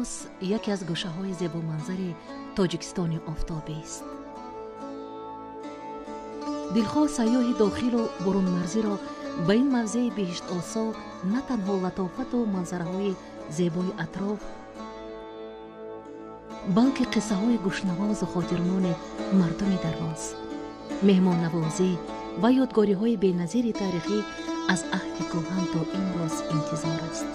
Дарвоз яке аз гӯшаҳои зебоманзари Тоҷикистони офтобист. Дилхоҳ сайёҳи дохилу бурунмарзиро ба ин мавзеи биҳиштосо на танҳо латофату манзараҳои зебои атроф, балки қиссаҳои гӯшнавозу хотирмони мардуми Дарвоз, меҳмоннавозӣ ва ёдгориҳои беназири таърихӣ аз аҳди кӯҳан то имрӯз интизор аст.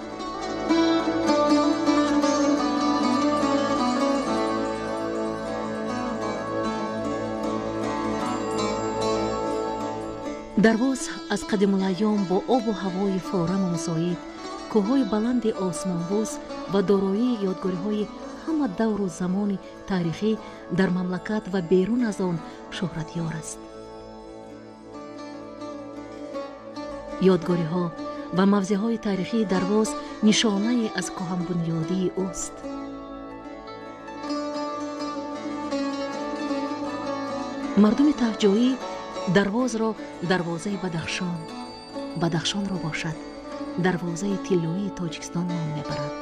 Дарвоз аз қадимулайём бо обу ҳавои фораму мусоид, кӯҳҳои баланди осмонбӯс ва дороии ёдгориҳои ҳама давру замони таърихӣ дар мамлакат ва берун аз он шӯҳратёр аст. Ёдгориҳо ва мавзеъҳои таърихии Дарвоз нишонае аз кӯҳанбунёдии ӯст. Мардуми таҳҷоӣ Дарвозро дарвозаи Бадахшон, Бадахшонро бошад дарвозаи тиллоии Тоҷикистон ном мебаранд.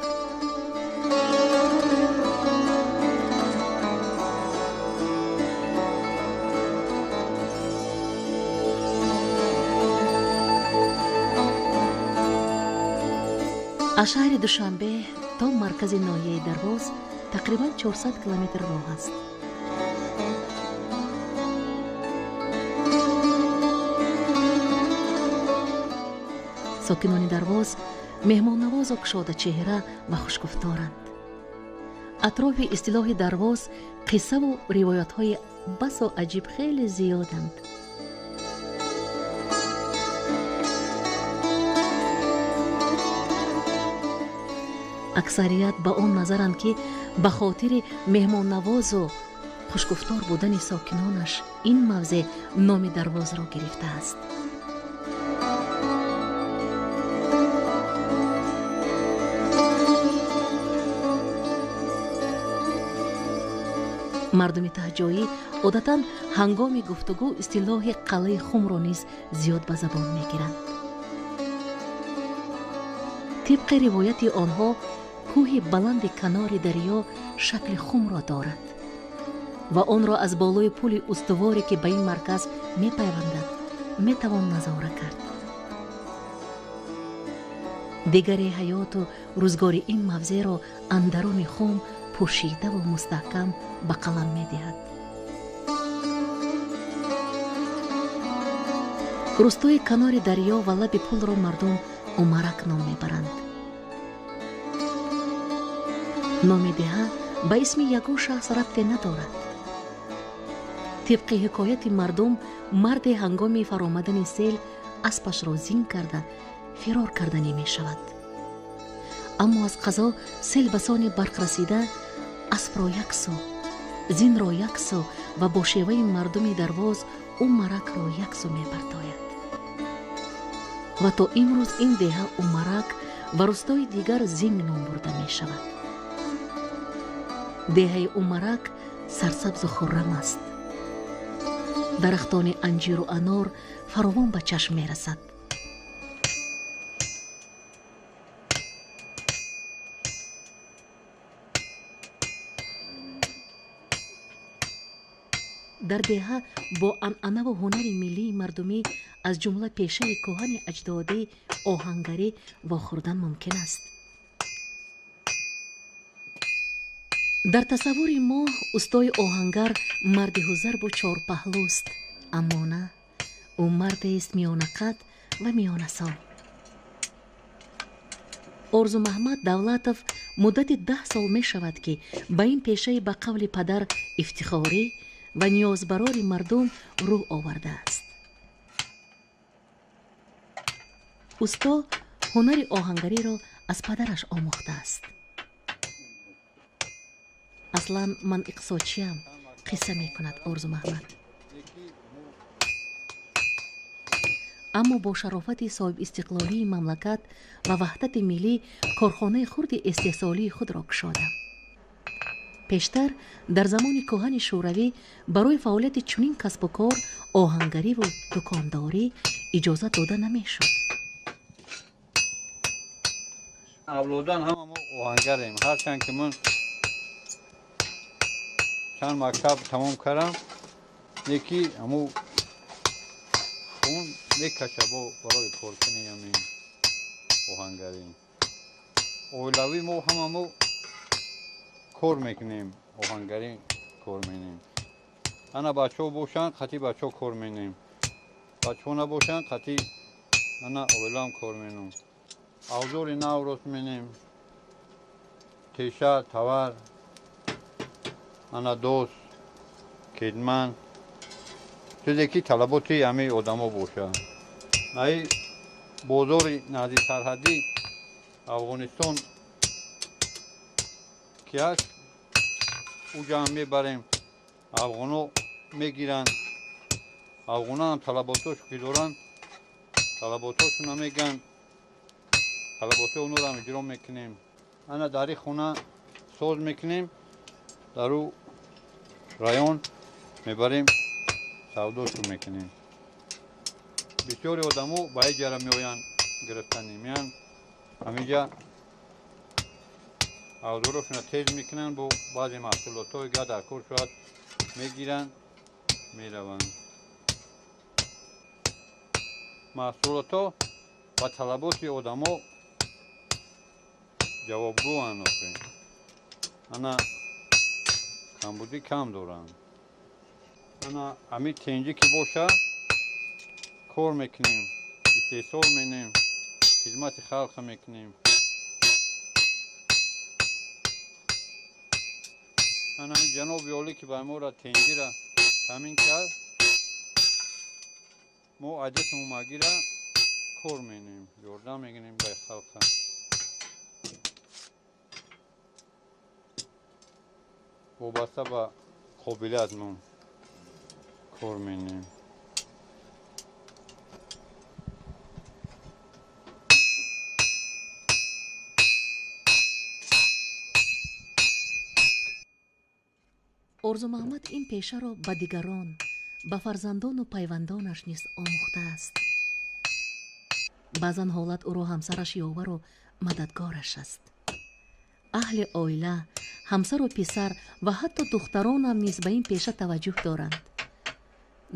Аз шаҳри Душанбе то маркази ноҳияи Дарвоз тақрибан 400 километр роҳ аст. Сокинони Дарвоз меҳмоннавозу кушодачеҳра ва хушгуфторанд. Атрофи истилоҳи Дарвоз қиссаву ривоятҳои басо аҷиб хеле зиёданд. Аксарият ба он назаранд, ки ба хотири меҳмоннавозу хушгуфтор будани сокинонаш ин мавзеъ номи Дарвозро гирифтааст. Мардуми таҳҷоӣ одатан ҳангоми гуфтугӯ истилоҳи қалъаи хумро низ зиёд ба забон мегиранд. Тибқи ривояти онҳо, кӯҳи баланди канори дарё шакли хумро дорад ва онро аз болои пули устуворе, ки ба ин марказ мепайвандад, метавон назора кард. Дигаре ҳаёту рӯзгори ин мавзеъро андаруни хум пӯшидаву мустаҳкам ба қалам медиҳад. Рӯстои канори дарё ва лаби пулро мардум Умарак ном мебаранд. Номи деҳа ба исми ягон шахс рабте надорад. Тибқи ҳикояти мардум, марде ҳангоми фаромадани сел аспашро зин карда фирор карданӣ мешавад. Аммо аз қазо сел ба сони барқ расида, аспро як сӯ, зинро як сӯ ва бо шеваи мардуми Дарвоз Умаракро як сӯ мебартояд. Ва то имрӯз ин деҳа Умарак ва рӯстои дигар Зинг ном бурда мешавад. Деҳаи Умарак сарсабзу хуррам аст. Дарахтони анҷиру анор фаровон ба чашм мерасад. Дар деҳа бо анъанаву ҳунари миллии мардумӣ, аз ҷумла пешаи кӯҳани аҷдодӣ оҳангарӣ вохӯрдан мумкин аст. Дар тасаввури мо устои оҳангар марди ҳузарбу чорпаҳлӯст, аммо на, ӯ мардест миёнақад ва миёнасол. Орзумаҳмад Давлатов муддати 10 сол мешавад, ки ба ин пешаи ба қавли падар ифтихорӣ ва ниёзбарори мардум рӯ овардааст. Усто ҳунари оҳангариро аз падараш омӯхтааст. Аслан ман иқтисодчиам, қисса мекунад Орзумаҳмад. Аммо бо шарофати соҳибистиқлолии мамлакат ва ваҳдати миллӣ корхонаи хурди истеҳсолии худро кушодам. Пештар дар замони кӯҳани шӯравӣ барои фаъолияти чунин касбу кор, оҳангариву дукондорӣ иҷозат дода намешуд. Авлодан ҳама мо Оҳангарем. Ҳарчанд ки ман чанд мактаб тамом кардам, неки ҳаму хун мекаша бо барои коркунӣ ҳамин оҳангарӣ. Оилавӣ мо ҳамамо кор мекунем, оҳангарӣ кор менем. Ана бачаҳо бошанд, қатъи бачаҳо кор менем. Бачаҳо набошанд, қатъи ана оилаам кор менем. Авзори нав рост менем, теша, тавар, ана дос, кедман, чизе ки талаботи ҳамаи одамо бошад. Наи бозори назди сарҳадӣ Афғонистон ки ҳаст, уҷа ҳам мебарем, афғоно мегиранд. Афғонаам талаботош ки доранд, талаботошона мегӯянд, талаботои онҳоро ҳам иҷро мекунем. Ана дар ин хона соз мекунем, дар ӯ район мебарем, савдошу мекунем. Бисёри одамо ба ин ҷара меоянд, гирифтанӣ меянд, ҳаминҷа авзорошона тез мекунанд, бо баъзе маҳсулотҳое ки дар кор шояд мегиранд, мераванд. Маҳсулотҳо ба талаботи одамо ҷавобгӯанд. Охе ана камбудӣ кам доранд. Ана ҳамин тенҷӣ ки боша, кор мекунем, истеҳсол менем, хизмати халқа мекунем. Ана ҳамин ҷаноби олӣ ки ба моро тенҷира таъмин кард, мо аҷати умагира кор менем, ёрдам мегирем ба халқа. Вобаста ба қобилиятмон кор менем. Орзумаҳмад ин пешаро ба дигарон, ба фарзандону пайвандонаш низ омӯхтааст. Баъзан ҳолат ӯро ҳамсараш ёвару мададгораш аст. Аҳли оила, ҳамсару писар ва ҳатто духтаронам низ ба ин пеша таваҷҷӯҳ доранд.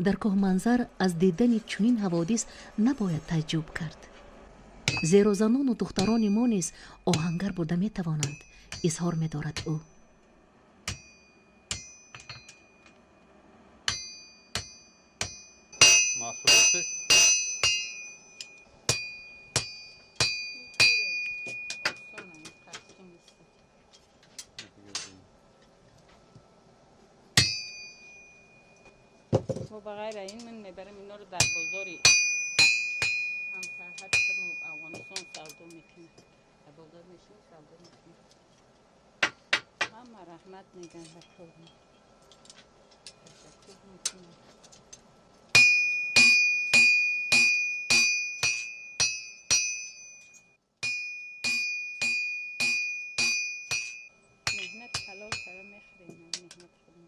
Дар кӯҳманзар аз дидани чунин ҳаводис набояд тааҷҷуб кард, зеро занону духтарони мо низ оҳангар буда метавонанд, изҳор медорад ӯ. Маҳсулоташ ба ғайр ин ман мебарам инҳоро дар бозори ҳамсарҳади худмо Афғонистон савдо мекунем. Дар бозор мешинем, савдо мекунем. Ҳама раҳмат мегӯянд ба кор. Ташаккур мекунем. Меҳнат ҳалол карда мехӯрем, меҳнати худмо.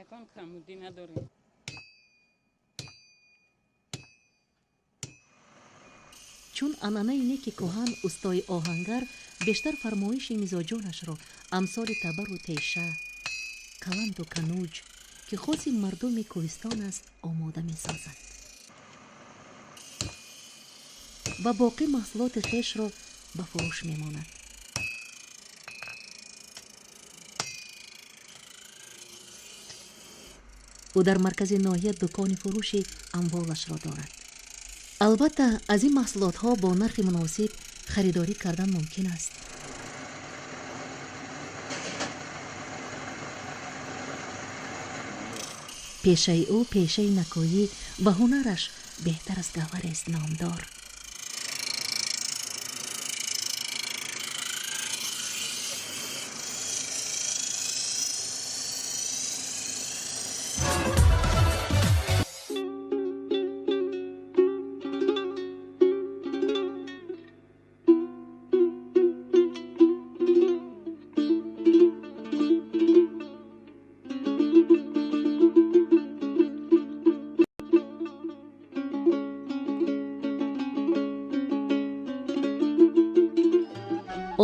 Ягон камбудӣ надорем. Чун анъанаи неки кӯҳан, устои оҳангар бештар фармоиши мизоҷонашро амсоли табару теша, каланду кануҷ, ки хоси мардуми кӯҳистон аст, омода месозад ва боқӣ маҳсулоти хешро ба фурӯш мемонад. Ӯ дар маркази ноҳия дукони фурӯши амволашро дорад. Албатта, аз ин маҳсулотҳо бо нархи муносиб харидорӣ кардан мумкин аст. Пешаи ӯ пешаи накоӣ ва ҳунараш беҳтар аз гавҳарест номдор.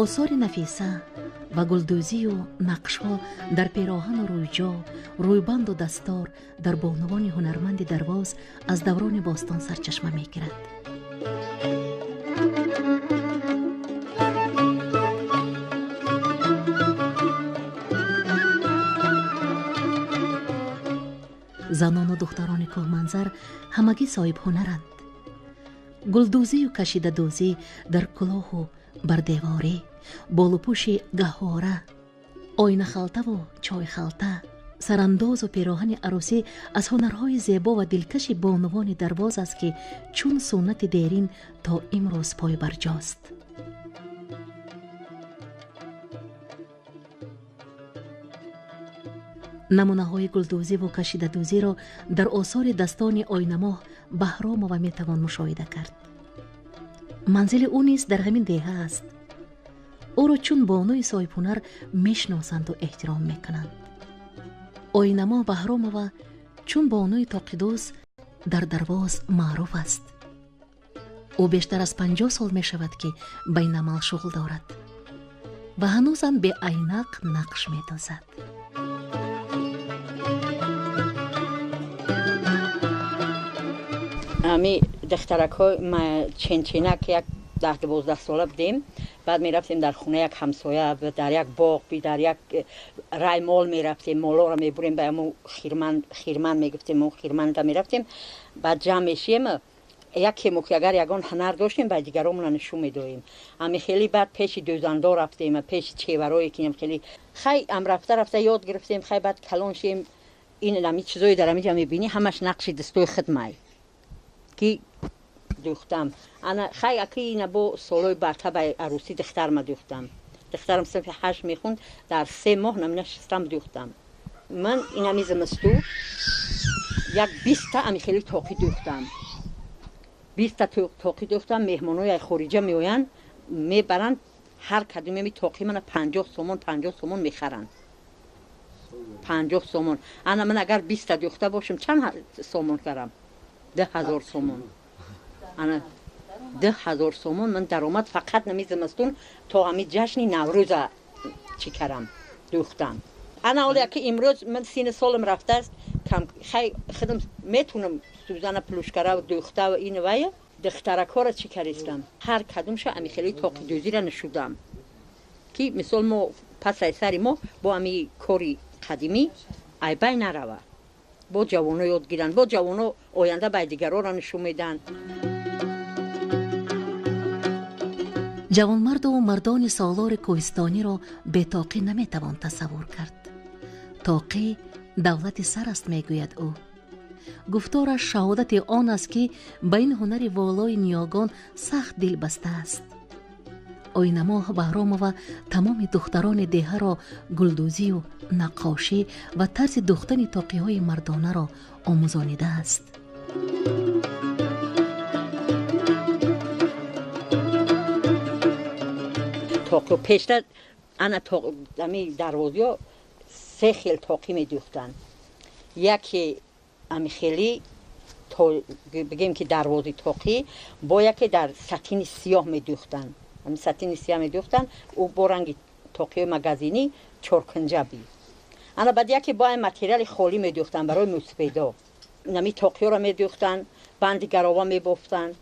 Осори нафиса ва гулдӯзию нақшҳо дар пероҳану рӯйҷо, рӯйбанду дастор дар бонувони ҳунарманди Дарвоз аз даврони бостон сарчашма мегирад. Занону духтарони кӯҳманзар ҳамагӣ соҳибҳунаранд. Гулдӯзию кашидадӯзӣ дар кулоҳу бардеворӣ, болупӯши гаҳвора, оинахалтаву чойхалта, сарандозу пероҳани арӯсӣ аз ҳунарҳои зебо ва дилкаши бонувони Дарвоз аст, ки чун суннати дерин то имрӯз пойбарҷост. Намунаҳои гулдӯзиву кашидадӯзиро дар осори дастони Оинамоҳ Баҳромова метавон мушоҳида кард. Манзили ӯ низ дар ҳамин деҳа аст. Ӯро чун бонуи соҳибҳунар мешиносанду эҳтиром мекунанд. Оинамоҳ Баҳромова чун бонуи тоқидӯз дар Дарвоз маъруф аст. Ӯ бештар аз 50 сол мешавад, ки ба ин амал шуғл дорад ва ҳанӯзам беайнақ нақш медозад. Ами духтаракҳо ченченак як 10-12 сола будем. Баъд мерафтем дар хона як ҳамсоя, дар як боғ, дар як рай мол мерафтем, молоро мебурем, ба ҳамун хирман мегуфтем, мо хирманда мерафтем. Баъд ҷамъ мешием, якемо ки агар ягон ҳунар доштем, ба дигаромона нишон медоем. Ами хеле баъд пеши дӯзандо рафтем, пеши чеварое ки хеле хай ам рафта рафта ёд гирифтем. Хай баъд калон шем, ин ами чизое дар амиҷа мебинӣ, ҳамаш нақши дастои хидмай ки дӯхтам. Ана хай аки ина бо солои баъдта ба арӯсӣ духтарма дӯхтам. Духтарам синфи 8 мехунд, дар 3 моҳ намина шистам дӯхтам. Ман инами зимисту як 20та ами хеле тоқӣ дӯхтам. 20та тоқӣ дӯхтам. Меҳмонои хориҷа меоянд, мебаранд, ҳар кадоми ами тоқӣ мана 50 сомон, 50 сомон мехаранд. 50 сомон. Ана ман агар 20та дӯхта бошам, чанд сомон карам? 2000 сомон. Ана 2000 сомон ман даромад фақат нами зимистон то ҳами ҷашни Наврӯза чӣ карам, дӯхтам. Ана ҳоле ки имрӯз ман сини солам рафтааст, хай худам метунам сӯзана плюшкара дӯхта ва ин вая духтаракҳоро чӣ каристам. Ҳар кадомша ами хеле тоқидӯзиро нишудам, ки мисол мо пасай сари мо бо ами кори қадимӣ айбай нарава, бо ҷавоно ёд гиранд, бо ҷавоно оянда ба дигароро нишон медиҳанд. Ҷавонмарду мардони солори кӯҳистониро бетоқӣ наметавон тасаввур кард. Тоқӣ давлати сар аст, мегӯяд ӯ. Гуфтораш шаҳодати он аст, ки ба ин ҳунари волои ниёгон сахт дилбаста аст. Оинамоҳ Баҳромова тамоми духтарони деҳаро гулдӯзию наққошӣ ва тарзи духтани тоқиҳои мардонаро омӯзонидааст. Тоқи пешта ана ами Дарвозиё се хел тоқӣ медӯхтанд. Яке ами хели бигем ки Дарвози тоқӣ, бо яке дар сатини сиёҳ медӯхтанд. Ами сатини сиёҳ медӯхтанд, ӯ бо ранги тоқиҳои магазинӣ чоркунҷа би. Ана баъд яке бо материали холӣ медӯхтанд барои мӯсфедо. Ами тоқиҳоро медӯхтанд, банди гарова мебофтанд,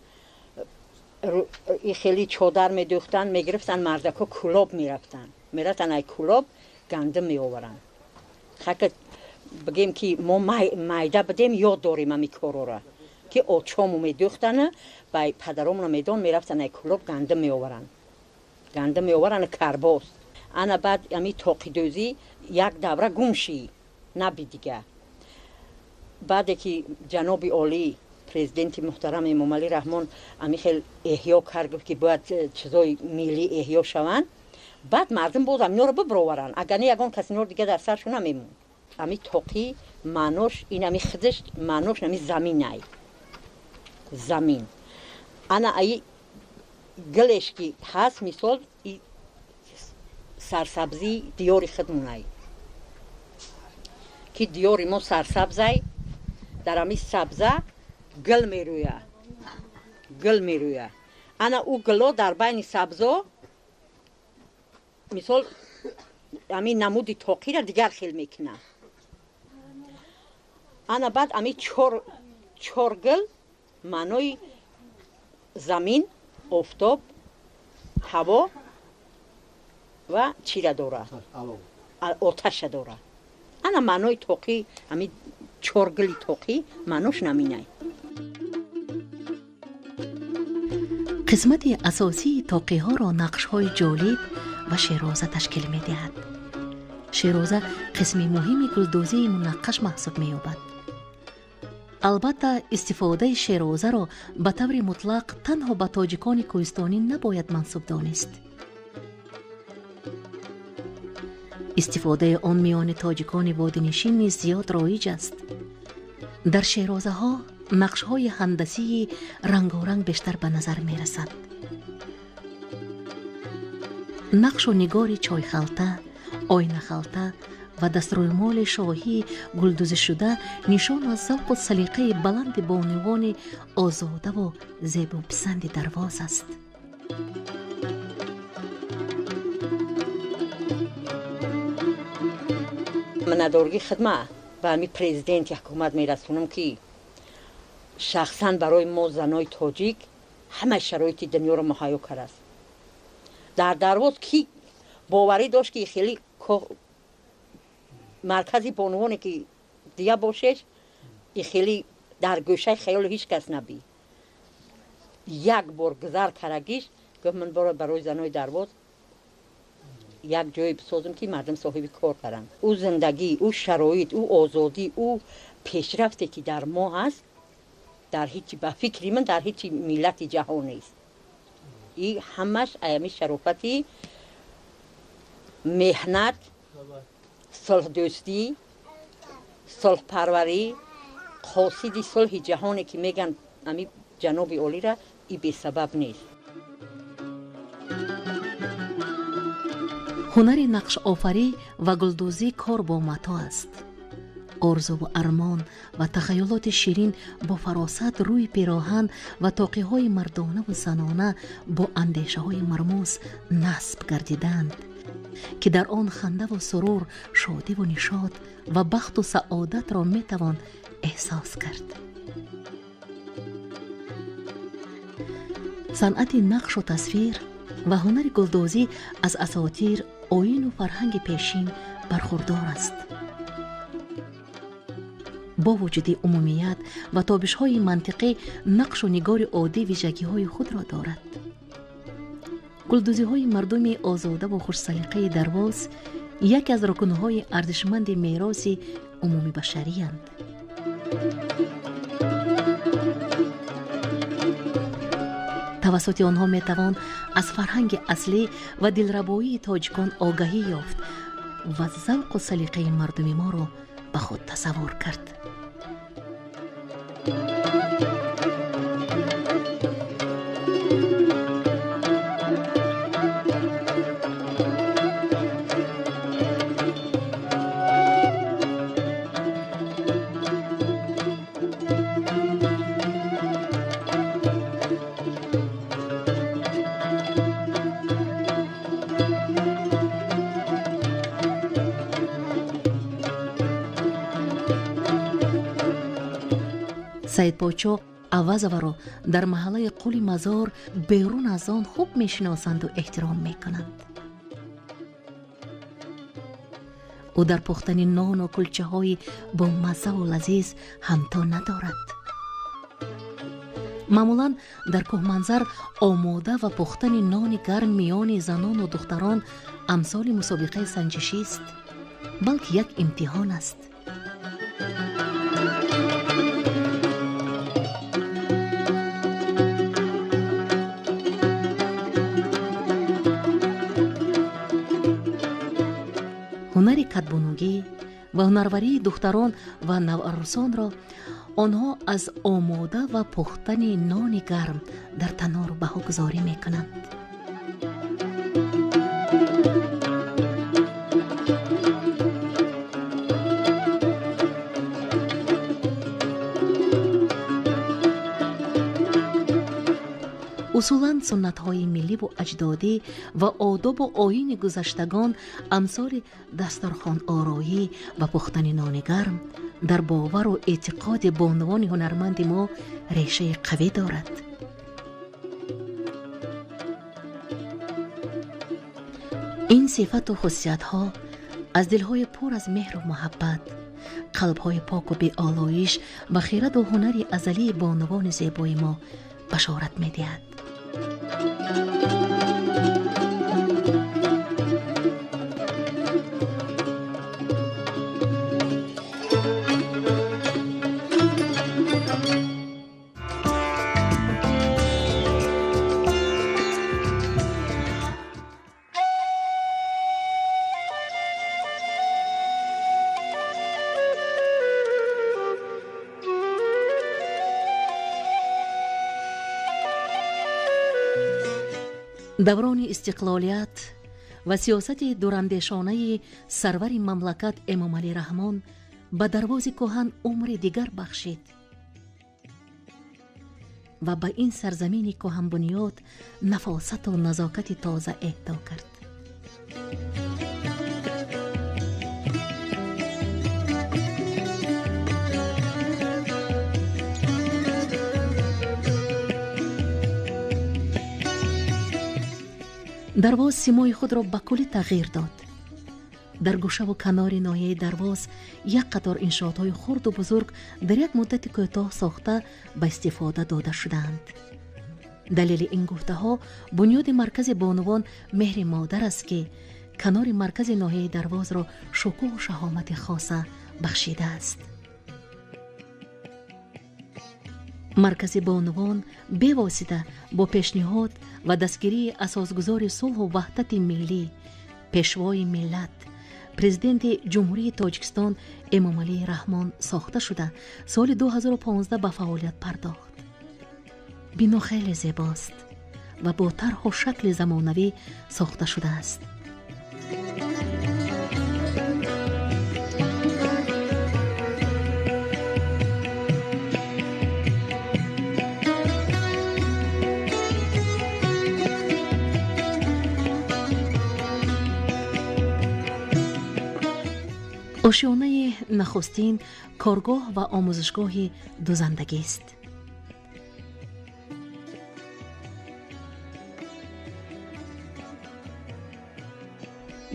хеле чодар медӯхтанд, мегирифтанд мардакҳо кӯлоб мерафтанд. Мерафтанд ай кӯлоб гандум меоваранд. Хака бигем ки мо майда будем, ёд дорем ами корора, ки очому медӯхтанд, ба падаромона медон мерафтанд ай кӯлоб гандум меоваранд. Гандум меоваранд карбос. Ана баъд ами тоқидӯзӣ як давра гум ши, наби дига. Баъде ки ҷаноби олӣ президенти муҳтарам Эмомалӣ Раҳмон ами хел эҳё кард, гуфт ки бояд чизои миллӣ эҳё шаванд, баъд мардум боз аминоро бибироваранд, агар не ягон кас иноро дига дар саршон намемонд. Ами тоқӣ маънош ин ами худаш маънош ами заминай, замин. Ана аи гилеш ки ҳаст, мисол и сарсабзии диёри худмонай, ки диёри мо сарсабзай, дар ами сабза гил мерӯя, гил мерӯя. Ана ӯ гило дар байни сабзо Мисол ами намуди тоқира дигар хел мекунад. Ана баъд ами чоргил маънои замин, офтоб, ҳаво ва чира дорад, оташа дорад. Ана маънои тоқӣ, ами чоргили тоқӣ маънош наминай. Қисмати асосии тоқиҳоро нақшҳои ҷолиб ва шероза ташкил медиҳад. Шероза қисми муҳими гулдӯзии мунаққаш маҳсуб меёбад. Албатта, истифодаи шерозаро ба таври мутлақ танҳо ба тоҷикони кӯҳистонӣ набояд мансуб донист. Истифодаи он миёни тоҷикони водинишин низ зиёд роиҷ аст. Дар шерозаҳо нақшҳои ҳандасии рангоранг бештар ба назар мерасад. Нақшу нигори чойхалта, оинахалта ва дастрӯймоли шоҳии гулдӯзишуда нишон аз завқу салиқаи баланди бонувони озодаву зебописанди Дарвоз аст. Миннатдоргии хидма ба ҳами президенти ҳукумат мерасонам, ки шахсан барои мо занои тоҷик ҳамаи шароити дунёро муҳайё кардааст. Дар Дарвоз ки боварӣ дошт, ки хеле маркази бонувоне ки дия бошеш, и хеле дар гӯшаи хаёли ҳеҷ кас набӣ. Як бор гузар карагиш гуфт, ман бора барои занои Дарвоз як ҷое бисозам, ки мардум соҳиби кор каранд. Ӯ зиндагӣ, ӯ шароит, ӯ озодӣ, ӯ пешрафте ки дар мо ҳаст, дар ҳеҷ, ба фикри ман, дар ҳеҷ миллати ҷаҳон нест. И ҳамаш аями шарофати меҳнат, сулҳдӯстӣ, сулҳпарварӣ, қосиди сулҳи ҷаҳоне ки мегӯянд ами ҷаноби олира, и бесабаб нест. Ҳунари нақшофарӣ ва гулдӯзӣ кор бо матоъ аст. Орзуву армон ва тахайюлоти ширин бо фаросат рӯи пироҳан ва тоқиҳои мардонаву занона бо андешаҳои мармуз насб гардиданд, ки дар он хандаву сурур, шодиву нишот ва бахту саодатро метавон эҳсос кард. Санъати нақшу тасвир ва ҳунари гулдӯзӣ аз асотир, оину фарҳанги пешин бархурдор аст. Бо вуҷуди умумият ва тобишҳои мантиқӣ, нақшу нигори оддӣ вижагиҳои худро дорад. Гулдӯзиҳои мардуми озодаву хушсалиқаи Дарвоз яке аз рукнҳои арзишманди мероси умумибашариянд. Тавассути онҳо метавон аз фарҳанги аслӣ ва дилрабоии тоҷикон огаҳӣ ёфт ва завқу салиқаи мардуми моро ба худ тасаввур кард. Саидподшо Авазоваро дар маҳаллаи Қули Мазор берун аз он хуб мешиносанду эҳтиром мекунанд. Ӯ дар пухтани нону кулчаҳои бо маззаву лазиз ҳамто надорад. Маъмулан дар кӯҳманзар омода ва пухтани нони гарм миёни занону духтарон амсоли мусобиқаи санҷишист, балки як имтиҳон аст. Ҳунари кадбонугӣ ва ҳунарварии духтарон ва наварӯсонро онҳо аз омода ва пухтани нони гарм дар танор баҳогузорӣ мекунанд. Усулан суннатҳои милливу аҷдодӣ ва одобу оини гузаштагон, амсоли дастархонороӣ ва пухтани нони гарм, дар бовару эътиқоди бонувони ҳунарманди мо решаи қавӣ дорад. Ин сифату хусусиятҳо аз дилҳои пур аз меҳру муҳаббат, қалбҳои поку беолоиш ва хираду ҳунари азалии бонувони зебои мо башорат медиҳад. Даврони истиқлолият ва сиёсати дурандешонаи сарвари мамлакат Эмомалӣ Раҳмон ба Дарвози кӯҳан умри дигар бахшид ва ба ин сарзамини кӯҳанбунёд нафосату назокати тоза эҳдо кард. Дарвоз симои худро ба куллӣ тағйир дод. Дар гӯшаву канори ноҳияи Дарвоз як қатор иншоотҳои хурду бузург дар як муддати кӯтоҳ сохта ба истифода дода шудаанд. Далели ин гуфтаҳо бунёди маркази бонувон Меҳри модар аст, ки канори маркази ноҳияи Дарвозро шукӯҳу шаҳомати хоса бахшидааст. Маркази бонувон бевосита бо пешниҳод ва дастгирии асосгузори сулҳу ваҳдати миллӣ, пешвои миллат, президенти Ҷумҳурии Тоҷикистон Эмомалӣ Раҳмон сохта шуда, соли 2015 ба фаъолият пардохт. Бино хеле зебост ва бо тарҳу шакли замонавӣ сохта шудааст. Ошёнаи нахустин коргоҳ ва омӯзишгоҳи дузандагист.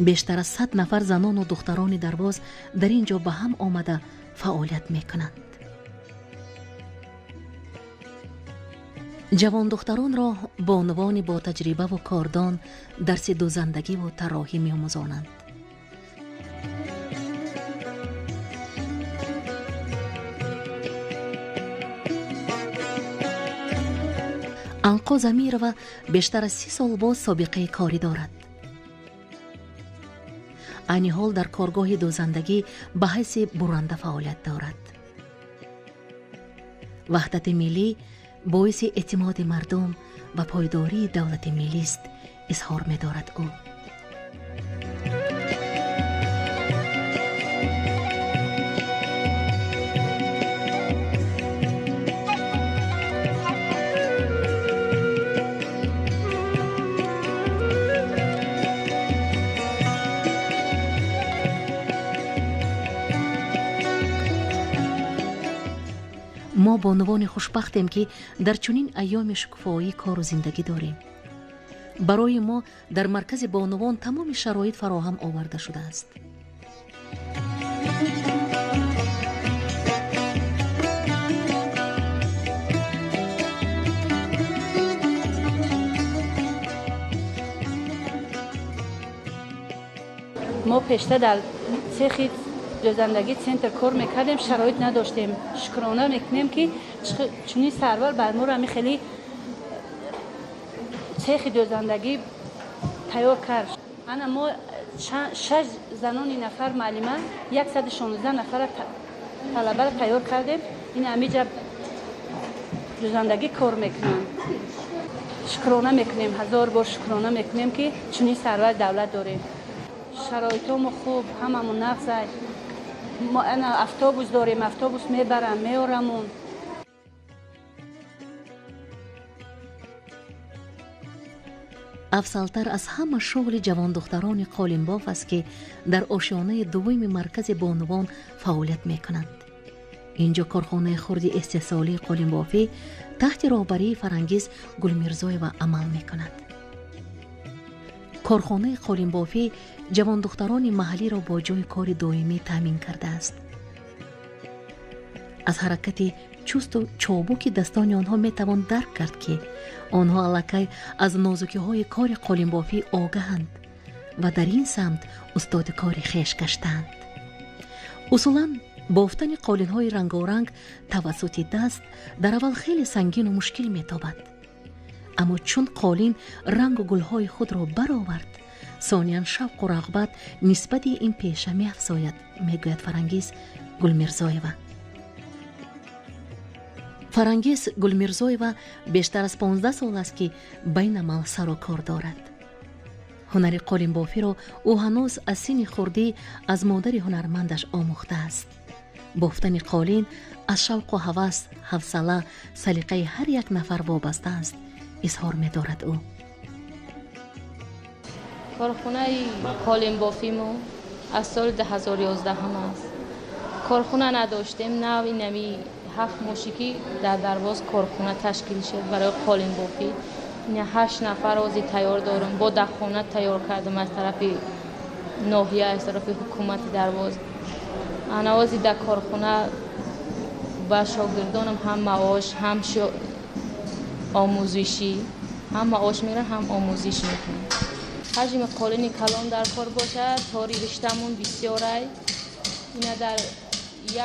Бештар аз 100 нафар занону духтарони Дарвоз дар ин ҷо ба ҳам омада фаъолият мекунанд. Ҷавондухтаронро бонувони ботаҷрибаву кордон дарси дузандагиву тарроҳӣ меомӯзонанд. Анқо Замирова бештар аз 30 сол боз собиқаи корӣ дорад. Айни ҳол дар коргоҳи дӯзандагӣ ба ҳайси буранда фаъолият дорад. Ваҳдати миллӣ боиси эътимоди мардум ва пойдории давлати миллист, изҳор медорад ӯ. Мо бонувони хушбахтем, ки дар чунин айёми шукуфоӣ кору зиндагӣ дорем. Барои мо дар маркази бонувон тамоми шароит фароҳам оварда шудааст. Мо пешта дар цехи дӯзандагӣ центр кор мекардем, шароит надоштем. Шукрона мекунем, ки чунин сарвар бар моро ҳами хеле цехи дӯзандагӣ тайёр кард. Ана мо шаш занони нафар муаллима, 116 нафара талабаро тайёр кардем. Ин ҳамиҷа дӯзандагӣ кор мекунанд. Шукрона мекунем, ҳазор бор шукрона мекунем, ки чунин сарвари давлат дорем. Шароитҳомо хуб, ҳамамон нағзай. Мо ана автобус дорем, автобус мебарам, меорамон. Афзалтар аз ҳама шуғли ҷавондухтарони қолинбоф аст, ки дар ошёнаи дуввуми маркази бонувон фаъолият мекунанд. Инҷо корхонаи хурди истеҳсолии қолинбофӣ таҳти роҳбарии Фарангиз Гулмирзоева амал мекунад. Корхонаи қолинбофӣ ҷавондухтарони маҳаллиро бо ҷойи кори доимӣ таъмин кардааст. Аз ҳаракати чусту чобуки дастони онҳо метавон дарк кард, ки онҳо аллакай аз нозукиҳои кори қолинбофӣ огаҳанд ва дар ин самт устоди кори хеш гаштаанд. Усулан бофтани қолинҳои рангоранг тавассути даст дар аввал хеле сангину мушкил метобад. Аммо чун қолин рангу гулҳои худро баровард, сониян шавқу рағбат нисбати ин пеша меафзояд, мегӯяд Фарангиз Гулмирзоева. Фарангиз Гулмирзоева бештар аз 15 сол аст, ки ба ин амал сару кор дорад. Ҳунари қолинбофиро ӯ ҳанӯз аз синни хурдӣ аз модари ҳунармандаш омӯхтааст. Бофтани қолин аз шавқу ҳавас, ҳавсала, салиқаи ҳар як нафар вобаста аст, изҳор медорад ӯ. Корхонаи қолинбофимо аз соли 2011 аст. Корхона надоштем, нави нави 7 моши ки дар Дарвоз корхона ташкил шуд барои қолинбофӣ. Ина 8 нафар ози тайёр дорам, бо дахона тайёр кардам аз тарафи ноҳия, аз тарафи ҳукумати Дарвоз. Ана ози дар корхона ба шогирдонам ҳам маош, ҳам омӯзишӣ, ҳам маош мегиранд, ҳам омӯзиш мекунанд. Ҳаҷми қолини калон дар кор бошад, тори риштамон бисёрай. Ина дар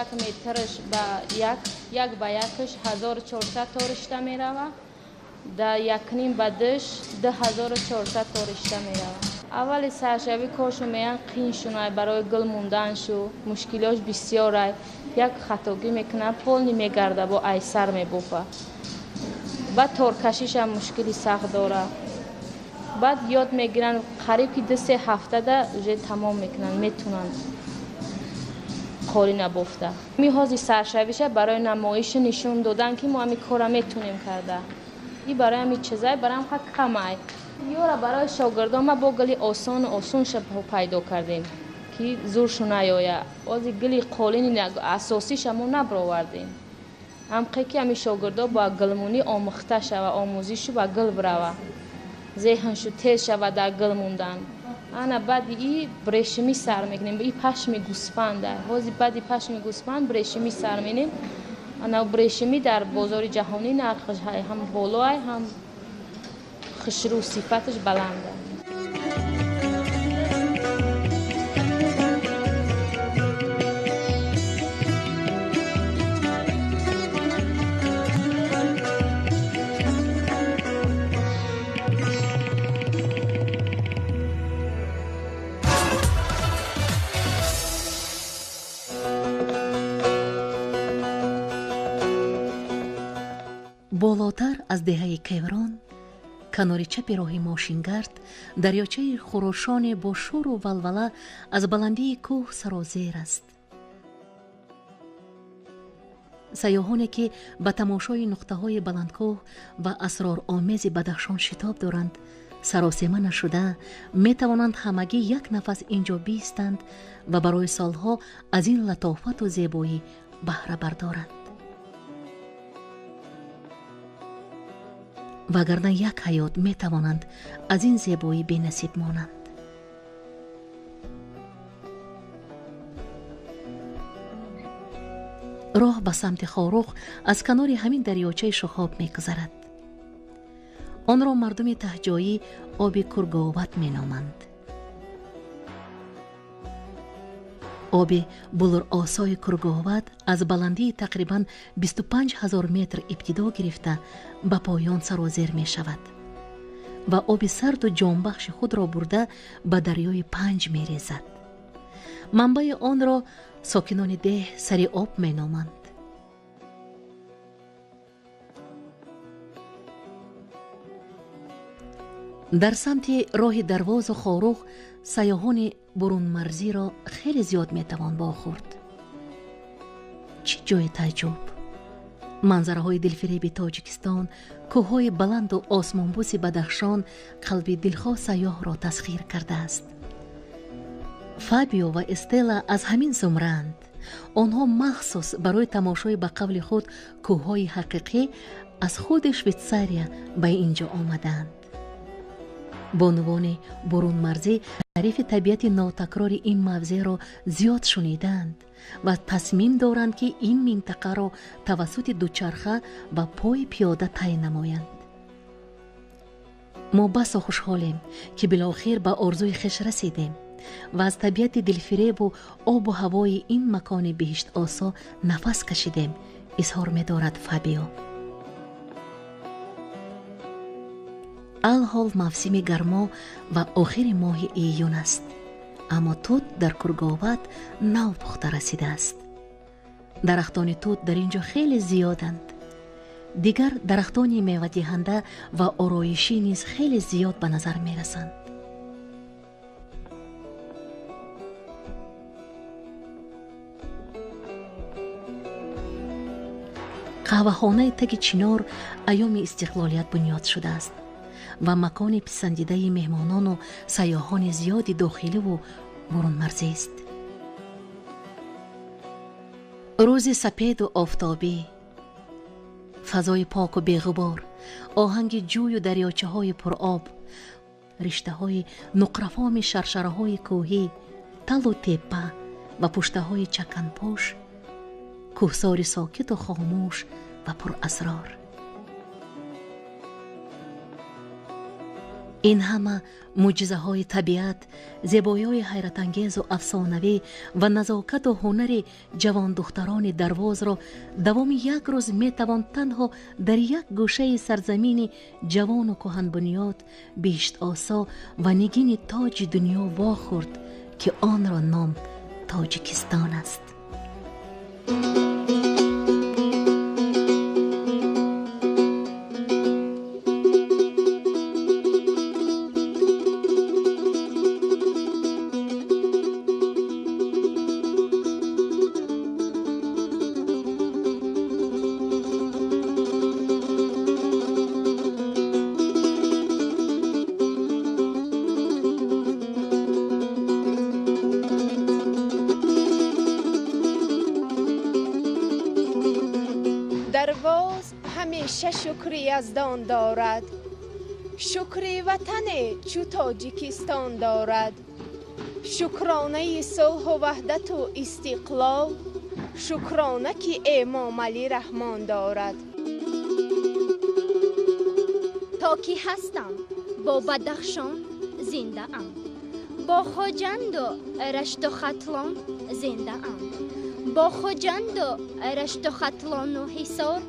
як метраш ба як ба якаш 1400 то ришта мерава, дар якним ба душ 2400 то ришта мерава. Аввали саршавӣ коршу меян қин шунай, барои гул монданшу мушкилиёш бисёрай. Як хатогӣ мекунад, полни мегарда, бо айсар мебофа. Баъд торкашишам мушкили сахт дора. Баъд ёд мегиранд, қариб ки 2-3 ҳафтада уже тамом мекунанд, метунанд қолина бофта. Ми ҳози саршавиша барои намоишу нишон додан, ки мо ҳами кора метунем карда. И барои ҳами чизай, барои ҳам хат камай. Ёра барои шогирдон ма бо гули осону осонша пайдо кардем, ки зуршу наёя. Ози гули қолини асосиша мо набаровардем. Ҳамқе ки ҳами шогирдо ба гулмонӣ омӯхта шава, омӯзишу ба гул бирава, зеҳншу тез шава дар гул мондан. Ана баъди и брешимӣ сар мекунем, и пашми гӯспанда. Ҳози баъди пашми гӯспанд брешимӣ сар менем. Ана брешимӣ дар бозори ҷаҳонӣ нархаш ҳам болоай, ҳам хушрӯ, сифаташ баланда. Болотар аз деҳаи Кеврон, канори чапи роҳи мошингард, дарёчаи хурӯшоне бо шӯру валвала аз баландии кӯҳ сарозер аст. Сайёҳоне, ки ба тамошои нуқтаҳои баландкӯҳ ва асроромези Бадахшон шитоб доранд, саросема нашуда метавонанд ҳамагӣ як нафас инҷо биистанд ва барои солҳо аз ин латофату зебоӣ баҳра бардоранд. Вагарна як ҳаёт метавонанд аз ин зебоӣ бенасиб монанд. Роҳ ба самти Хоруғ аз канори ҳамин дарёчаи шухоб мегузарад. Онро мардуми таҳҷоӣ оби Курговат меноманд. Оби булуросои Курговат аз баландии тақрибан 25 000 метр ибтидо гирифта ба поён сарозер мешавад ва оби сарду ҷонбахши худро бурда ба дарёи Панҷ мерезад. Манбаи онро сокинони деҳ сари об меноманд. Дар самти роҳи Дарвозу Хоруғ сайёҳони бурунмарзиро хеле зиёд метавон вохӯрд. Чӣ ҷои таъҷуб! Манзараҳои дилфиреби Тоҷикистон, кӯҳҳои баланду осмонбӯси Бадахшон қалби дилхоҳ сайёҳро тасхир кардааст. Фабио ва Эстела аз ҳамин зумраанд. Онҳо махсус барои тамошои ба қавли худ кӯҳҳои ҳақиқӣ аз худи Швейтсария ба ин ҷо омадаанд. Бонувони бурунмарзӣ таърифи табиати нотакрори ин мавзеъро зиёд шунидаанд ва тасмим доранд, ки ин минтақаро тавассути дучарха ва пои пиёда тай намоянд. Мо басо хушҳолем, ки билохир ба орзуи хеш расидем ва аз табиати дилфиребу обу ҳавои ин макони биҳиштосо нафас кашидем, изҳор медорад Фабио. Алҳол мавсими гармо ва охири моҳи июн аст, аммо тут дар Курговат нав пухта расидааст. Дарахтони тут дар ин ҷо хеле зиёданд. Дигар дарахтони мевадиҳанда ва ороишӣ низ хеле зиёд ба назар мерасанд. Қаҳвахонаи таги чинор айёми истиқлолият бунёд шудааст ва макони писандидаи меҳмонону сайёҳони зиёди дохиливу бурунмарзист. Рӯзи сапеду офтобӣ, фазои поку беғубор, оҳанги ҷӯю дарёчаҳои пуроб, риштаҳои нуқрафоми шаршараҳои кӯҳӣ, талу теппа ва пуштаҳои чаканпӯш, кӯҳсори сокиту хомӯш ва пурасрор. Ин ҳама мӯъҷизаҳои табиат, зебоиҳои ҳайратангезу афсонавӣ ва назокату ҳунари ҷавондухтарони Дарвозро давоми як рӯз метавон танҳо дар як гӯшаи сарзамини ҷавону кӯҳанбунёд, биҳиштосо ва нигини тоҷи дунё вохӯрд, ки онро ном Тоҷикистон аст. Дарвоз ҳамеша шукри Яздон дорад, шукри ватане чу Тоҷикистон дорад, шукронаи сулҳу ваҳдату истиқлол, шукрона ки Эмомалӣ Раҳмон дорад. То ки ҳастам бо Бадахшон зиндаам, бо Хоҷанду Рашту Хатлон зиндаам, бо Хоҷанду Рашту Хатлону Ҳисор,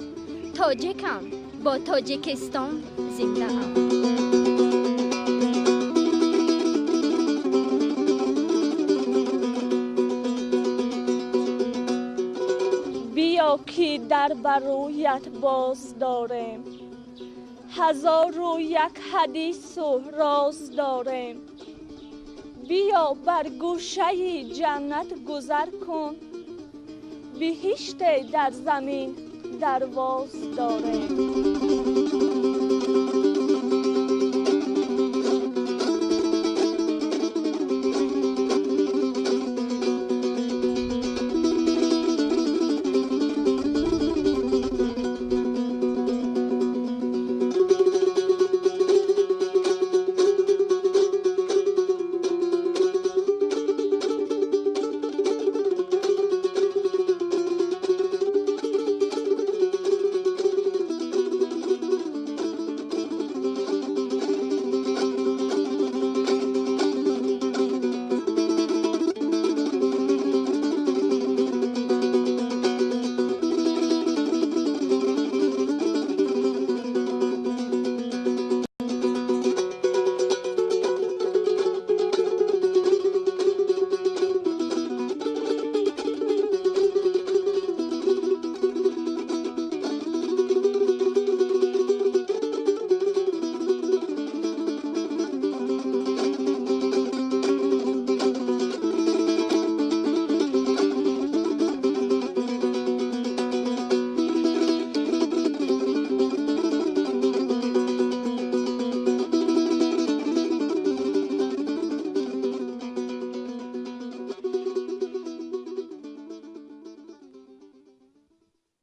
тоҷикам, бо Тоҷикистон зиндаам. Биё ки дар барӯят боз дорем, ҳазору як ҳадису роз дорем. Биё бар гӯшаи ҷаннат гузар кун, биҳиште дар замин Дарвоз дорем.